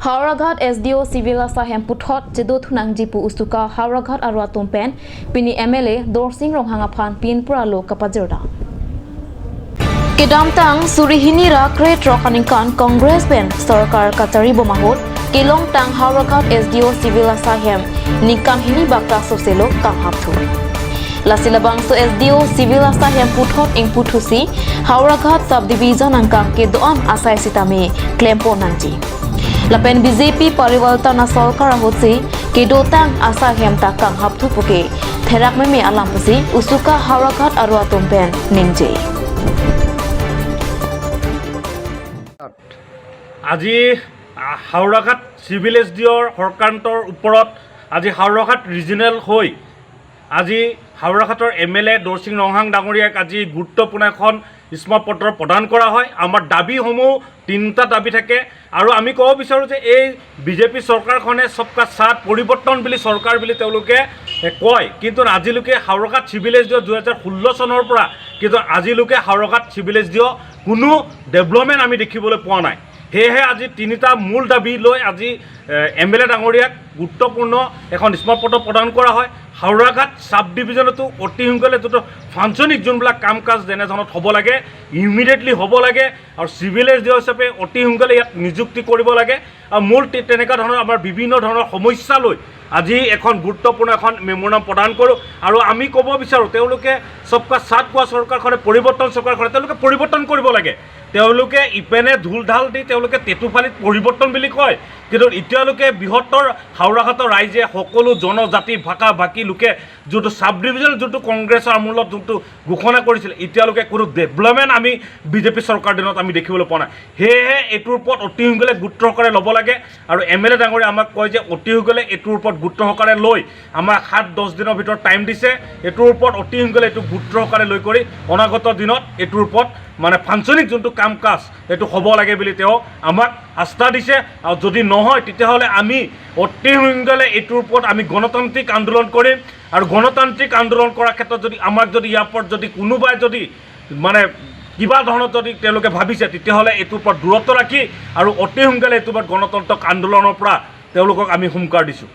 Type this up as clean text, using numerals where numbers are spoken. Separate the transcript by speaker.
Speaker 1: Howraghat SDO civil asa hem puthot chedo thunang jipu usuka Howraghat aro atumpen pini MLA Dorsing Ronghang aphan pin pura lo kapajerda. Kedamtang Surihinira Kret Rokaningkan Congress Ben Sarkar Kachari Bomahot Kelong Tang Howraghat SDO Civil Asahem Nikam Hini Bakta Soselo Kamhapthu. Lasilabang so SDO Civil Asahem Puthot Ing Puthusi Howraghat Sub Division Angkang ke doam Asai Sitame Klempo Nanji. Lapen BJP Parivartan Sarkar Hotsi ke dotang Asahem ta Kamhapthu puke Therak Meme Alampusi Usuka Howraghat Arwa Tumpen Ningje.
Speaker 2: আজি Howraghat civil S D অ'ৰ সৰকান্তৰ ওপৰত আজি Howraghat regional হৈ আজি হাওৰাঘাটৰ M L এ দৰচিং ৰংহাং ডাঙৰীয়াক আজি গুৰুত্বপূৰ্ণ এখন স্মাৰকপত্ৰ প্ৰদান কৰা হয়। আমাৰ দাবীসমূহ তিনিটা দাবী থাকে আৰু আমি ক'ব বিচাৰোঁ যে এই বিজেপি চৰকাৰখনে সবকা সাথ পৰিৱৰ্তন বুলি চৰকাৰ বুলি তেওঁলোকে কয়, কিন্তু আজিলৈকে হাওৰাঘাট চিভিল এছ ডি অ' 2016 চনৰ পৰা কিন্তু আজিলৈকে হাওৰাঘাট চিভিল এছ ডি অ' কোনো ডেভেলপমেণ্ট আমি দেখিবলৈ পোৱা নাই। সেয়েহে আজি তিনিটা মূল দাবী লৈ আজি এম এল এ ডাঙৰীয়াক গুৰুত্বপূৰ্ণ এখন স্মাৰকপত্ৰ প্ৰদান কৰা হয়। হাওৰাঘাট ছাব ডিভিজনতো অতি সোনকালে যিটো ফাংচনিক যোনবিলাক কাম কাজ যেনেধৰণত হ'ব লাগে ইমিডিয়েটলি হ'ব লাগে আৰু চিভিল এছ ডি অ' হিচাপে অতি সোনকালে ইয়াত নিযুক্তি কৰিব লাগে। আৰু মূল তেনেকুৱা ধৰণৰ আমাৰ বিভিন্ন ধৰণৰ সমস্যা লৈ আজি এখন গুৰুত্বপূৰ্ণ এখন মেমোৰাণ্ডাম প্ৰদান কৰোঁ। আৰু আমি ক'ব বিচাৰোঁ তেওঁলোকে সবকা সাথ কোৱা চৰকাৰখনে পৰিৱৰ্তন চৰকাৰখনে তেওঁলোকে পৰিৱৰ্তন কৰিব লাগে। তেওঁলোকে ইপিনে ঢোল ঢাল দি তেওঁলোকে টেটুফালিত পৰিৱৰ্তন বুলি কয়, কিন্তু এতিয়ালৈকে বৃহত্তৰ হাওৰাঘাটৰ ৰাইজে সকলো জনজাতি ভাষা ভাষী লোকে যোনটো ছাব ডিভিজন যোনটো কংগ্ৰেছৰ আমোলত যোনটো ঘোষণা কৰিছিল এতিয়ালৈকে কোনো ডেভেলপমেণ্ট আমি বিজেপি চৰকাৰ দিনত আমি দেখিবলৈ পোৱা নাই। সেয়েহে এইটোৰ ওপৰত অতি সোনকালে গুৰুত্ব সহকাৰে ল'ব লাগে। আৰু এম এল এ ডাঙৰীয়া আমাক কয় যে অতি সোনকালে এইটোৰ ওপৰত গুৰুত্ব সহকাৰে লৈ আমাক 7-10 দিনৰ ভিতৰত টাইম দিছে। এইটোৰ ওপৰত অতি সোনকালে এইটো গুৰুত্ব সহকাৰে লৈ কৰি অনাগত দিনত এইটোৰ ওপৰত মানে ফাংচনিক যোনটো কাম কাজ সেইটো হ'ব লাগে বুলি তেওঁ আমাক আস্থা দিছে। আৰু যদি নহয় তেতিয়াহ'লে আমি অতি সোনকালে এইটোৰ ওপৰত আমি গণতান্ত্ৰিক আন্দোলন কৰিম। আৰু গণতান্ত্ৰিক আন্দোলন কৰাৰ ক্ষেত্ৰত যদি আমাক যদি ইয়াৰ ওপৰত যদি কোনোবাই যদি মানে কিবা ধৰণত যদি তেওঁলোকে ভাবিছে তেতিয়াহ'লে এইটোৰ ওপৰত দূৰত্ব ৰাখি আৰু অতি সোনকালে এইটোৰ ওপৰত গণতান্ত্ৰিক আন্দোলনৰ পৰা তেওঁলোকক আমি হুংকাৰ দিছোঁ।